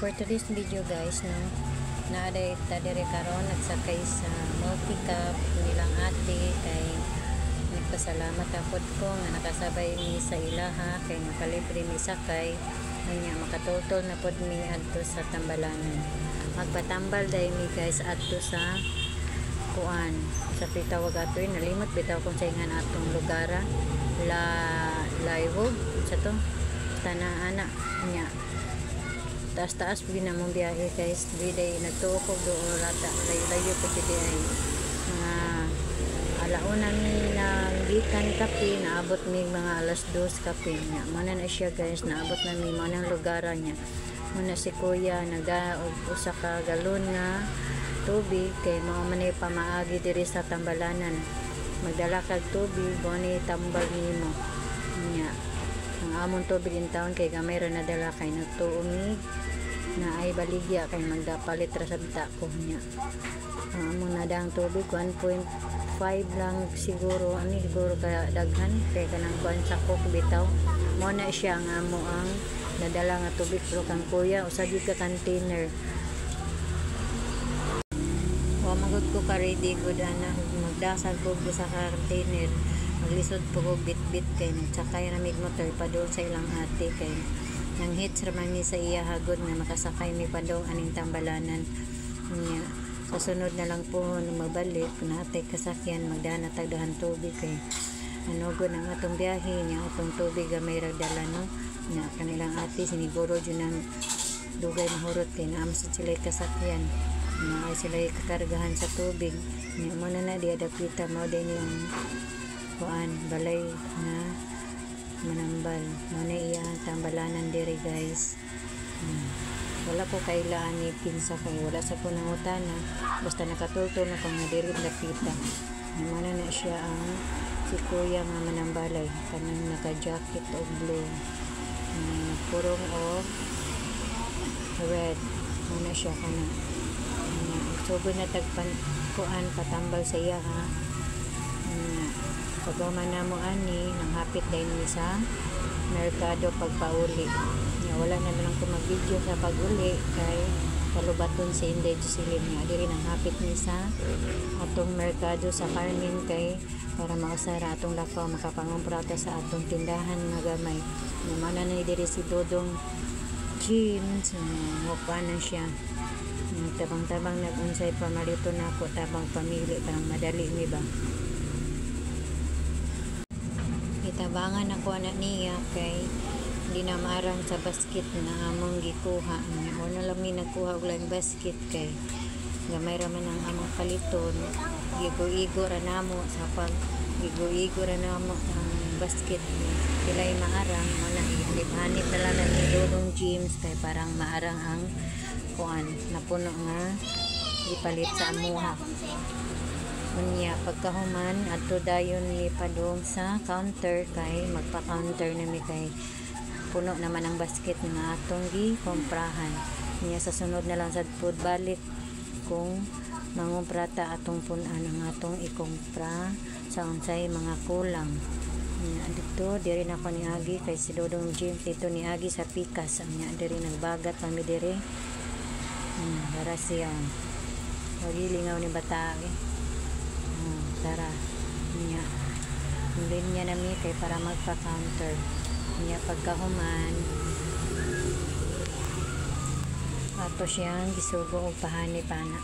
For today's video, guys, no, naa diay ta diri karon, nagsakay sa multicab nilang ate kay nagpasalamat ako ko nga nakasabay mi sa ilaha kay nakalibre mi sakay. Unya makatultol na pod mi adto sa tambalanan. Magpatambal dai mi, guys, adto sa kuan sa tawag ato eh, nalimot bitaw kung sa ingan atong lugara, la Laywog sa to tana ana. Nya taas-taas pud na mong biyahe, guys. Di day nagtuo ko doon rata, layo-layo pa jud ay mga alauna mi nang gikan kape, naabot mi mga alas 2 kape. Nya mo na na siya, guys, naabot na mi mo nang lugara niya. Mo na si kuya naga og usa ka galon nga tubig kay mao man ay pamaagi diri sa tambalanan, magdala kag tubig, mo ni tambal nimo. Nya ang among tubig in town kay gamay ra nadala kay nagtuo mi na ay baligya kay magdapalit ra sabta ko. Nya ang among nadang tubig 1.5 lang siguro ani, siguro kaya daghan kay kanang kuan sa Coke bitaw. Mo na siya ang amo ang nadala nga tubig, pero kang kuya usa gyud ka container. Wa magud ko ka ready gud ana, magdasag ko usa ka container, maglisod po ko bit-bit kay nagsakay ra mig motor padung sa ilang ate kay nang hits ra man mi sa iya hagod nga makasakay mi padung aning tambalanan. Nya sa sunod na lang po magbalik natay kasakyan, magdana tag dahan tubig kay ano gud ang atong biyahe. Nya atong tubig gamay ra dala, no. Nya kanilang ate siniguro jud nang dugay mahurot kay naa man sad sila kasakyan na ay sila kakargahan sa tubig. Nya mo na na diya dapita, mao din yung kuan balay na manambal, mo na iya ang tambalanan diri, guys. Wala ko kailaan ni kinsa kay wala sa ko nangutana, basta nakatultol na ko nga diri dapita. Mo na na siya ang si kuya nga manambalay kanang naka-jacket og blue, purong og red. Mo na siya kana. Sugod na tagpan kuan patambal sa iya ha. Paghuman namo ani, nanghapit din mi sa merkado pagpauli. Nya wala na lang ko mag-video sa pag-uli kay kalubaton si Inday Jocelyn. Nya diri nanghapit mi sa atong merkado sa Carmen kay para mausara atong lakaw, makapangumpra ta sa atong tindahan nga gamay. Nya mao na ni diri si Dodong James, uh, na siya. Tabang-tabang nag-unsay pamalito nako, tabang pamili parang madali mi ba. Gitabangan ako anak niya kay di na maarang sa basket na among gikuha. Nya wala lang mi nagkuha og laing basket kay gamay ra man ang among paliton. Gigo-igo ra namo sa pag gigo-igo ra namo ang basket, pilay maarang. Mo na ihanip-hanip na lang ni Dodong James kay parang maarang ang kuan napuno nga gipalit sa amuha. Unya pagkahuman adto dayon mi padung sa counter kay magpa-counter na mi kay puno naman ang basket nga atong gikomprahan. Unya sa sunod na lang sad pud balik kung mangumpra ta atong pun-an ang atong ikumpra sa unsay mga kulang. Unya dito diri na ko niagi kay si Dodong James dito niagi sa pikas. Unya diri nagbagat kami diri. Tara siya. Wagi lingaw ni bata eh. Tara. Nya. Linya na mi kay para magpa-counter. Nya pagkahuman ato siyang gisugo og pahanip ana.